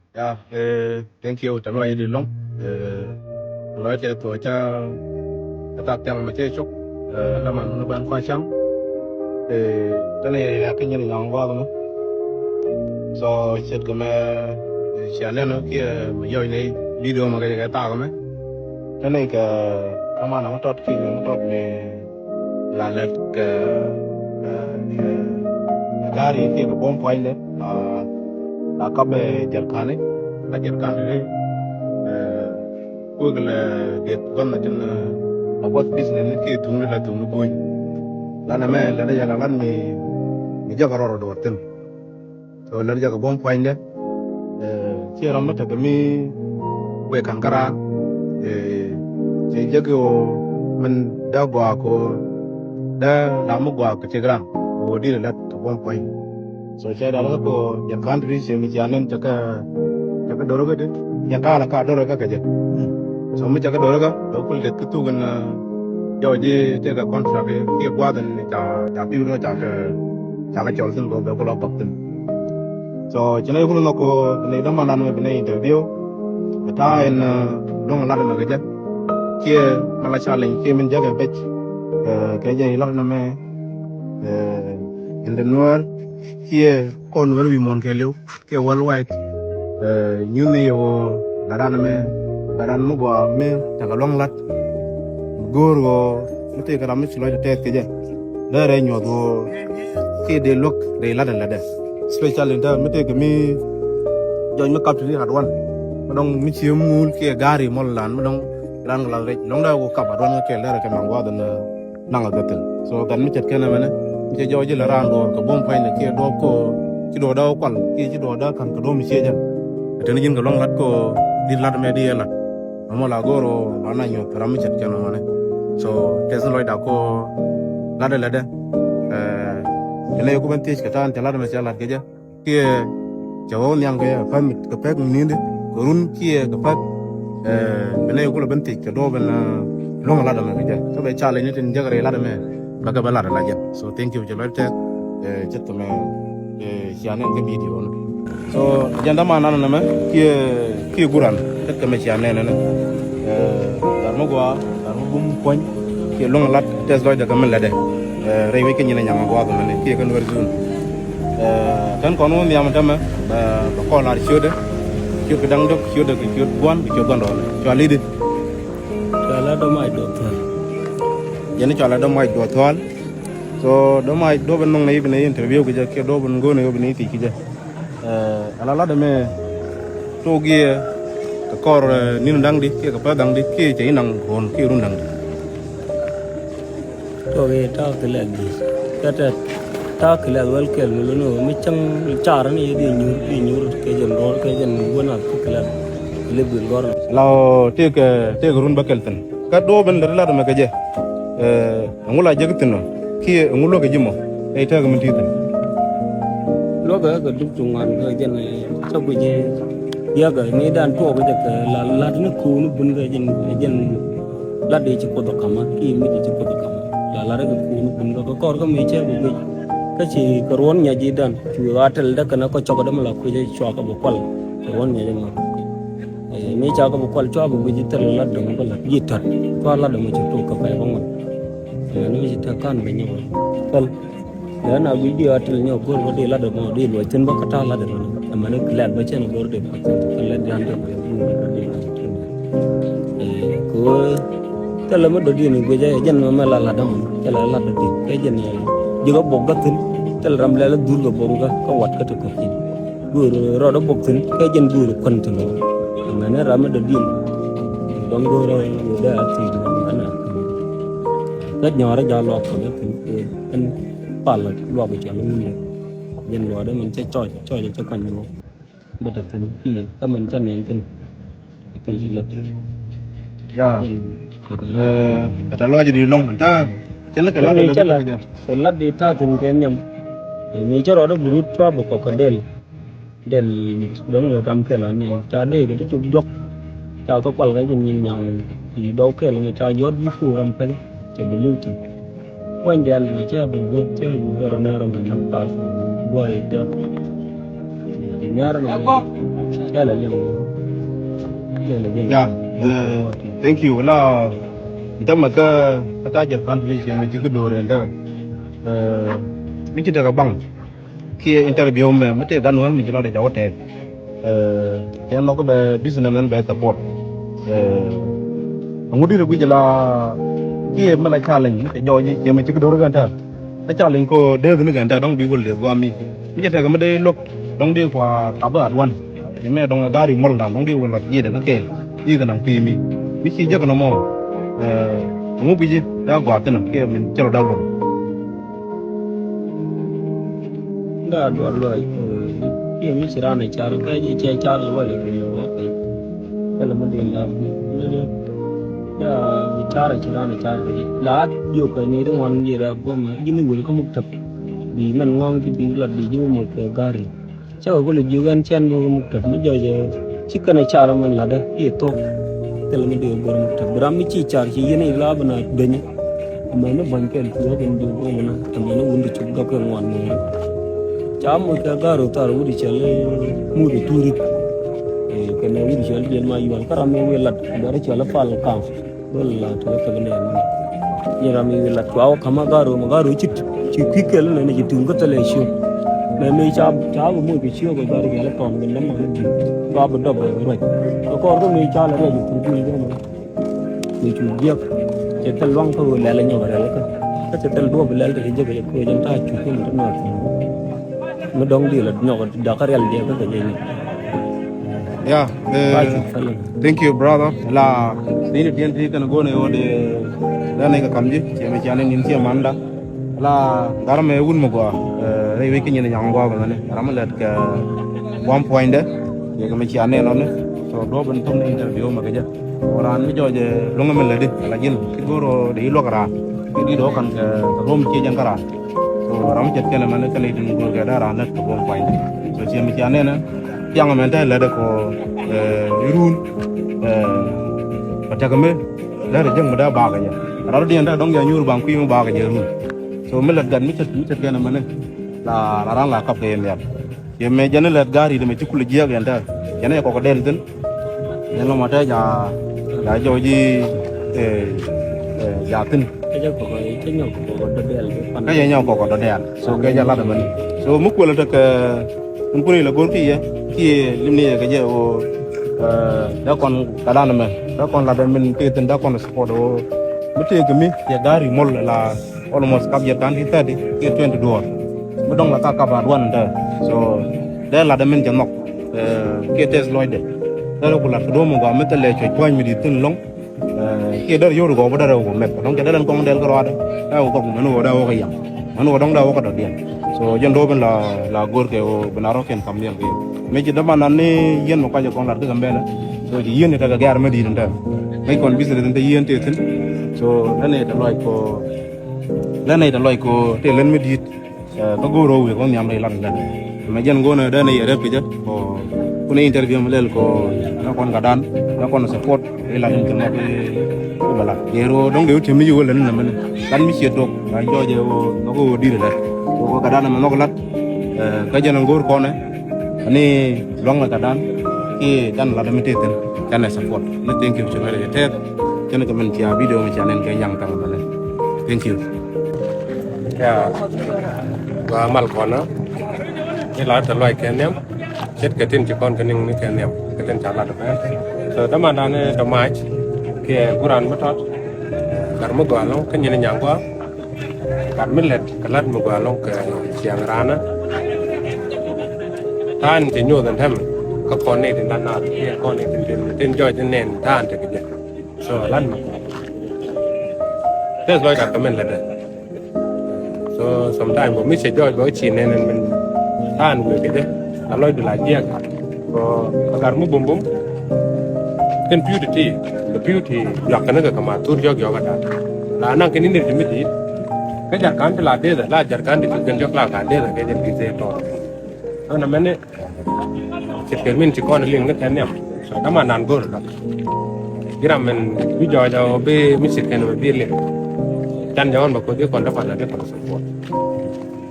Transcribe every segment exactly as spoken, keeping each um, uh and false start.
Ya, eh, thank you. Tɛ lɔc di lɔŋ. Eh, lɔc tɛ tuɔ ca ca tak tiang mɛ cɛ cok. Eh, la man ni ban kua cam. Eh, tɛ ni ya kɛ nyin nyɔŋ gɔɔk mɛ. So, cɛt kɛ mɛ, eh, cia lɛn kiɛ mɛ yɔc ni video mɛ kɛ kɛ tak mɛ. Tɛ ni kɛ kɛ man mɛ tɔt kiɛ mɛ tɔt ni la lɛt kɛ, eh, eh, gari kiɛ kɛ bom pua̱nydɛ. Ah, la kap, eh, jɛrkani, la jɛrkani ri, eh, kuek lɛ diet gua̱n na tin, eh, la gua̱th business ni kiɛ thuŋni la thuŋni go̱ny. Lan ɛmɛ lɛ ni yɛn a lan mi, mi jɛ kɛ rɔrɔ duɔr thin. So lɛ ni jɛ kɛ buɔ̱m pua̱nydɛ. Eh, ciɛ ram mi tekɛ mi wek ka̱n kära. Eh, ciɛ jɛ kɛ ɣöö min dee gɔaa kɛ ɣöö dee ram mi gɔaa kɛ cik ram kɛ ɣöö di̱t lɛ lät kɛ buɔ̱m pua̱ny. So cɛ dal kä ko jɛ country cɛ mi cia nen cɛ kä, cɛ kä dor kä di. Jɛ ta̱a̱ la ka dor kä kɛ jɛ. So mi cɛ kä dor kä dor kul det kä thuk in, uh, jɔw ji̱ tëë kɛ contract kiɛ gua̱a̱th in ca, ca pi̱w ni ca kɛ, ca kɛ cɔl thin kɛ bɛ kul a pap thin. So ci nɛ kul nɔ ko ni dama nan mi bi nɛ interview. Kɛ ta̱a̱ in, uh, dɔŋ lat in kɛ jɛ. Kiɛ ma la challenge kiɛ min jɛ kɛ bec. Eh, kɛ jɛ ilat na mɛ. Eh, in the Nuer kiɛ kɔn Nuer wi̱i̱ muɔ̱n kɛɛliw kiɛ worldwide. Eh, nyuth ni yɛ ɣöö la ran mɛ, la ran mi gɔaa mi tekɛ lua̱ŋ la̱t. Go̱o̱r ɣöö mi tëëkɛ ram mi ci lɔcdɛ tɛth kɛ jɛ. Dee rɛy nyuɔ̱th ɣöö kiɛ dee luäk rɛy la̱t ɛn lätdɛ. Especially in term mi tëëkɛ mi jɔc mi kap ti ri rat wan. Mi dɔ̱ŋ mi ci muul kiɛ ga̱a̱ri mɔl lan mi dɔ̱ŋ ran kɛ lath rɛc. Dɔ̱ŋ dee wä kap rat wan kɛ kɛɛl dee rɛ kɛ maŋ gua̱a̱th ɛn, eh, naŋ a gäthin. So that mi ce̱tkɛ nɛmɛnɛ mi cɛ jɔɔc ji̱ la raan duɔ̱ɔ̱r kɛ buɔ̱m pua̱nydɛ kiɛ duɔ̱ɔ̱p kɛ ci duɔ̱ɔ̱r dee wä kual kiɛ ci duɔ̱ɔ̱r dee ka̱n kɛ duɔ̱ɔ̱p mi ciec jɛn. Teni ji̱n kɛ lua̱ŋ lat kɛ di̱t lat mɛ di yɛ lat. Mɛ mɔ la go̱o̱r ɣöö ba na nyuɔ̱th ram mi ce̱tkɛ nɛmɛnɛ. So tɛth ni lɔcda kɛ lat ɛ lätdɛ. Eh, teni yɛ ku ben thiec kɛ ta̱a̱n cɛ lat mɛ cɛ lat kɛ jɛ. Kiɛ cɛ wä nhiaŋ kɛ pɛn kɛ pɛk nindi kɛ run kiɛ kɛ pɛk. Eh, bi nɛ kulɛ ben thiec kɛ duɔ̱ɔ̱p ɛn, eh, luäŋ lat ɛmɛ kɛ jɛ kä bɛ challenge ni tin jek rɛy lat ɛmɛ bɛ kɛ bɛ lat ala jɛ. So thank you cɛ lɔc tɛk, eh, ce̱tkɛ mɛ, eh, cia nɛn kɛ video ni. So agenda man nan ɛmɛ kiɛ kiɛ guran ce̱tkɛ mɛ cia nɛn ɛn, eh, lar mi gɔaa lar mi bum puɔ̱ny kiɛ luäŋ lat tɛth lɔcdɛ kɛ min lätdɛ. Eh, rɛy wec kɛ nyin ɛ nyaŋ gɔaa kɛ mɛn kiɛ kɛ Nuɛr zun. Eh, kɛn kɔn wä nhiam tämɛ bɛ, bɛ kɔn lar ciötdɛ. Ciöt kɛ da̱ŋ dɔ̱k, ciötdɛ kɛ ciöt gua̱n kɛ ciöt gua̱n rɔɔdɛ. Cua li̱tdɛ. Cua la dɔ̱mac duɔth thual. Jɛn cua la dɔ̱mac duɔth thual. So dɔ̱mac duɔ̱p in nhɔŋ nɛ i̱ bi nɛ interview kɛ jɛ kiɛ duɔ̱p in go̱o̱n nɛ i̱ bi nɛ i̱ thiec kɛ jɛ. Eh, ala lat ɛmɛ tok yɛ kɛ kɔr, eh, ni̱n da̱ŋ di kiɛ kɛ päth da̱ŋ di kiɛ cɛ i̱ naŋ ruɔ̱n kiɛ run da̱ŋ di. Tok yɛ ta̱a̱ kɛ lɛk di kä tɛt ta̱a̱ kɛ lɛk wɛl kɛl mi luni wä mi cäŋ car ni yɛ di nyuur di nyuur kɛ jɛn ruɔ̱n kɛ jɛn wä nath kɛ lɛk kɛ lɛk guil gɔr. La ɔ tëëk, eh, tëëk run bä kɛl thi̱n kä duɔ̱ɔ̱p in lät lat ɛmɛ kɛ jɛ. Eh, Ɛŋu la jek thi̱n ɔ kiɛ ɛŋu luäk ɛ ji̱ mɔ ɛ i̱ tɛ̈k min ti̱i̱ thi̱n. Luäk ɛ kɛ dup ti ŋuan kɛ jɛn, eh, cä guic, eh, biäkɛ ni dan tuɔɔk kɛ jɛ kɛ la lat ni kuuni bun kɛ jɛn, jɛn lat i̱ ci Kuoth ɔ ka̱mä kiɛ mi ci Kuoth ɔ ka̱mä la lat kɛ kuuni bun kɛ kɛ kɔr kä mi cɛ bi guic. Kä ci kɛ ruɔ̱n nyac i̱ dan cu a tɛl däk kɛn ɛ kɔ cɔk ɛ däm la kui̱c ɛ cua kɛ bi kual kɛ ruɔ̱n nyac ɛ ŋɔ̱r. Eh, mi ca kɛ bi kual cua bi guic i̱ thil lat dɔ̱ŋ bä lat yi̱ tät cua lat dɔ̱ŋ ci tok kɛ pɛy bä ŋuan. Ɛmɛn mi ci te kan bɛ nyɔk päl. Lɛ na guic di a til nyɔk go̱r bä di lat dɔ̱ŋ di luɔc thi̱n bä kä ta̱a̱ lat dɔ̱ŋ. Ɛmɛn kɛ lɛt bä cɛn go̱r di luɔc thi̱n kɛ lɛt di an dɔ̱ŋ. Eh, kɛ ɣöö thilɛ mi dɔ̱diɛn i̱ guic ɛ jɛn mɛ mɛ la lat dɔ̱ŋ cɛ la lat dɔ̱diɛn kɛ jɛn ji̱ kä bok bä thi̱n thil ram lɛl dhur kɛ bok kä kä wat kä ti kɔ̱kiɛn. Go̱o̱r rɔɔdɛ bok thi̱n kɛ jɛn go̱o̱r kuän thi̱n ɔ. Mɛn ram mi dɔ̱diɛn dɔ̱ŋ go̱o̱r dee a thi̱n ɔ mɛn a thi̱n. Kä nyɔɔrɛ ja̱ luak kɔn kä thi̱n kɛ ɛn pal luak cɔl mi jɛn luɔɔdɛ min cɛ cɔc cɔc cɛ kuany ɔ. Bä te thi̱n kiɛ kä min cä nɛn thi̱n. Ya. Kɛ tɛ lɔc di lɔŋ ta. Cɛ lɛ kɛ lat di ta thi̱n kɛ nhiam. Mi cä rɔɔdɛ bi rut cua bi kɔk kɛ del. Del dɔ̱ŋ yɛ kam kɛl ani ca dee kɛ ti cuk jɔk. Ca kɛ kual kɛ jɛ nyin nyaŋ ti dɔw kɛl ni ca jɔt bi ku ram pɛl. Cɛ bi liw ti. Kuany dial ni cɛ bi guɔth cɛ bi guɔth nɛr mi nam pas guɔy dɛ. Nɛr mi Yala liŋ. Yala liŋ. Ya, eh, thank you. La, ita maka, ata jɛ kan bi jɛ mi jiki dore nda. Eh, mi ci daga bang. Kiɛ interview mɛ, mi te gan wɛ mi ci lɔ de jawo te. Eh, yɛn lɔ ko bɛ business mɛn bɛ support. Eh, ŋudi de guic la, kiɛ mɛ la challenge, mi te jɔɔji, kiɛ mi jiki dore gan ta. Ɛ ca liŋ ko dee thi̱n kɛn tɛk dɔ̱ŋ bi wä lëë guam mi. Mi cɛ tɛk mi dee lo̱k dɔ̱ŋ dee kua kap ɛ at wan. Ci mɛ dɔ̱ŋ ɛ ga̱r imɔl da̱ŋ dɔ̱ŋ dee wä lɔt jiɛt ɛ kä kɛɛl. I̱ kɛ naŋ pi̱i̱ mi. Mi ci jek nɔmɔ. Ɛɛ, ŋu guici ɛ gua̱a̱th thi̱n kɛ min cɛ rɔ da̱k lo̱k. Ŋa duɔl luɔc, eh, kiɛ mi ci raan ɛ car, kä ji̱ cɛ car luɔc ɛ kɛ yɔk ɛ kɛ. Kɛlɛ mi dee lar. Ya, car ci raan car kɛ. La diok kɛ ni ti ŋuan jiɛ rɛ gom ji̱ ni wel kä muk tɛp. Bi mɛn ŋɔŋ ti bi lat bi ji̱ muk kɛ gari. Cɛ kɛ kul jiök ɛn cɛn muk muk tɛp mi jɔc ɛ ci kɛn ɛ car mɛn lat dɛ i̱ thok. Thil mi diok gor muk tɛp bi ram mi ci car ci yɛn i̱ la bi na beny. Mɛn ni bany kɛn ti wä kɛn diok gom na mɛn ni wun ti cuk gɔk kɛ ŋuan ni. Ca muk kɛ gari thar wut i̱ cɛl mut i̱ turit. Kɛn ɛ wut i̱ cɛl jiɛn ma yual kä ram mi wi̱i̱ lat bɛr i̱ cɛl i̱ pal kaŋ. Dol la tuɔ kɛ bi nɛn ni. Ni ram mi lat kua wä kama garo ma garo cit ci kui̱ kɛl nɛ ni ci tuŋ kä thɛlɛ ciök. Mɛ mi ca ca bi moc kɛ ciök kɛ gari kɛ lɛ tɔn kɛ lɛ ma ni bi ba bi dɔp kɛ ruac. Kɛ kɔr kä mi ca lɛ ruac kɛ kui̱ kui̱ kɛ ma. Mi cu jiɛk cɛ thɛl luaŋ kä wä lɛl nyɔk rɛl kä. Kä cɛ thɛl duɔp lɛl kɛ jiɛk kɛ kɛ jɛn ta cu kɛ ni ti nɔt. Mi dɔŋ di la nyɔk dakä rial diɛ kä kɛ jɛ ni. Ya, eh, thank you, brother. La ni ni diɛn ti kɛn go̱n ɛ wä di la ni kɛ kam ji̱ cɛ mi cɛ ni nin cɛ manda. La gar mɛ wun mɛ gua, eh, rɛy wec kɛ nyin nyaŋ gua bɛ mɛni ram lɛt kɛ one point dɛ. Yɛ kɛ mi cɛ ni nɔni. So duɔp in thum ni interview mɛ kɛ jɛ. Ran mi jɔɔc, eh, luŋ mi lɛ di la ji̱n ki go̱r ɔ di luɔk ran. Ki di dɔɔ kan kɛ rom kiɛ jɛn kä ran. So ram mi cɛ kɛn mɛn kɛn itin go̱r kɛ dee ran lät kɛ buɔm kuany. So ciɛ mi cia nɛnɛ piaŋ mɛn te lät kɔ, eh, irun, eh, bɛ tɛk mi lät jek mi dee bakɛ jɛ. Rat diɛn te dɔŋ jɛ nyuur baŋ kui̱ mi bakɛ jɛ irun. So mi lät gat mi cɛ mi cɛ kɛn mɛn la la ran la kap kɛ yɛn dial. Yɛ mɛ jɛn lɛt gari dɛ mɛ ci kulɛ jiɛk yɛn tɛ. Yɛn yɛ kɔkɔ dɛl thin. Yɛn lɔ mɔ tɛ ja ja jɔw ji, eh, eh, ja thin. Kä jɛ nyɔk kɔkɔ dɔ dɛl. So kɛ jɛ lat mɛn. So mi kuɛl tɛ kɛ min kuni lɛ go̱r ki yɛ ki yɛ lim ni yɛ kɛ jɛ o, eh, dɛ kɔn ka dan mɛ dɛ kɔn lat mɛn ti thin dɛ kɔn support o. Mi tëë kɛ mi yɛ gari mɔl la. Almost kap yɛt kan ti thirty kiɛ twenty duɔɔr. Mi dɔŋ la ka kap a duan tɛ. So dee lat min jɛ nhɔk, eh, kiɛ tɛth lɔcdɛ. Dee rɛ ku lat kɛ duɔ̱ɔ̱m mi gɔaa mi thilɛ cuec pua̱ny mi di̱i̱t thi̱n lɔŋ. Eh, kiɛ dee rɛ yio̱w ri gɔɔk bä dee rɛ wä mɛth dɔŋ cɛ dee rɛn kɔŋ dɛl kärɔadɛ. Dee wä kɔk mɛn wä dee wä kä yaŋ mɛn wä dɔŋ dee wä kä dɔ̱diɛn. So jɛn duɔ̱ɔ̱p in la la go̱r kɛ wä bi na rɔ̱kiɛn kam nhial kɛ yɛ. Mi ci däman nan ni yien mi kuacɛ kɔŋ lat kä Gambɛlɛ. So ci yien ni tekɛ gɛ̈r mi di̱i̱t in tɛ. Ŋäc kɔn business in te yien te thi̱n. So lä nɛy te lɔc kɔ lä nɛy te lɔc kɔ te län mi di̱i̱t. Eh, kä go̱o̱r rɔw wek kä nhiam rɛy lat in tɛ. Mɛ jɛn go̱o̱n dee nɛy yɛ rɛp kɛ jɛ kɔ kun interview mi lɛl kɔ. Kä kɔn ka dan kä kɔn support rɛy lat in te mɔ kɛ bɛ lat jɛ rɔ dɔŋ dee wä ti̱em mi ci wä län in nɛ mɛn lat mi ciɛ duɔk la jɔɔc ɛ wä mɛ kɛ wä di̱i̱t lät. Kɔ ka dan mɛ mɛ kɛ lat. Eh, kä jɛn go̱o̱r kɔnɛ. Ani luaŋ la ka dan kiɛ dan la dami tethin. Canɛ support ni thank you cɛ mɛn kɛ tɛth. Cɛn kɛ mɛn cia video mi cia nɛn kɛ yaŋ taŋ mɛn. Thank you. Ya, gua mal kɔnä. Ni la ta luay kɛ niam. Ce̱tkɛ tin ci kɔn kɛ niŋ ni kɛ niam kɛ tin ca lat bɛ. So dama dan ni dɔ mac kiɛ guran mi tɔt. Gar mi gua lɔŋ kä nyin nyaŋ gua. Gat mi lɛt kɛ lat mi gua lɔŋ kɛ ciaŋ ranä. Ta̱a̱n cɛ nyoth ɛn tɛmɛ kä kɔn ni tin lat naath kiɛ kɔn ni tin tin tin jɔc ni nɛn ta̱a̱n tekɛ jɛ. So lat mi gua lɔŋ tɛth lɔc gat kɛ min lɛt dɛ. So sometime bä mi cɛ jɔc bä ci nɛn ɛn min ta̱a̱n wëë kɛ jɛ a lɔcdu la jiɛk. Kɔ a gar mi bumbum. Kɛn pi̱w ti ti kɛ pi̱w ti juak kɛn kɛ kɛ ma thur jɔk jɔk a da̱a̱. La naŋ kɛn in ti mi di̱i̱t. Kä jarkan ti la deth la jarkan ti ti kɛn jɔk la ka deth kɛ jɛ ti thee tɔɔr. Kä na mɛn ni cɛ kɛ min ci kɔn liŋ ni kɛn niam. So dama nan go̱r la. Jiram mɛn bi jɔc a bi mi ci kɛn bi liŋ. Can jɛ ɣɔn bä koth i̱ kɔn däpan a di kɔn support.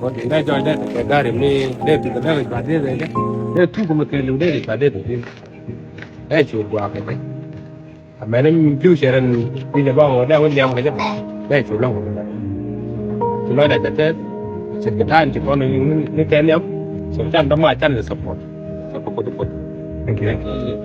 Kɔn ti dee jɔc dee kɛ gari mi dee ti kɛ dee ba dee dee. Dee thuk mi kɛ liw dee ri ca dee dee. Dee cu guak kɛ jɛ. Amɛn in future in bi jɛ ba ŋɔ dee wä liam kɛ jɛ. Dee cu lɔŋ. Cu lɔc dee jɛ tɛt. Cɛ kɛ ta̱a̱n ci kɔn ni kɛ liam. Cɛ can dɔma can ni support. Support. Thank you.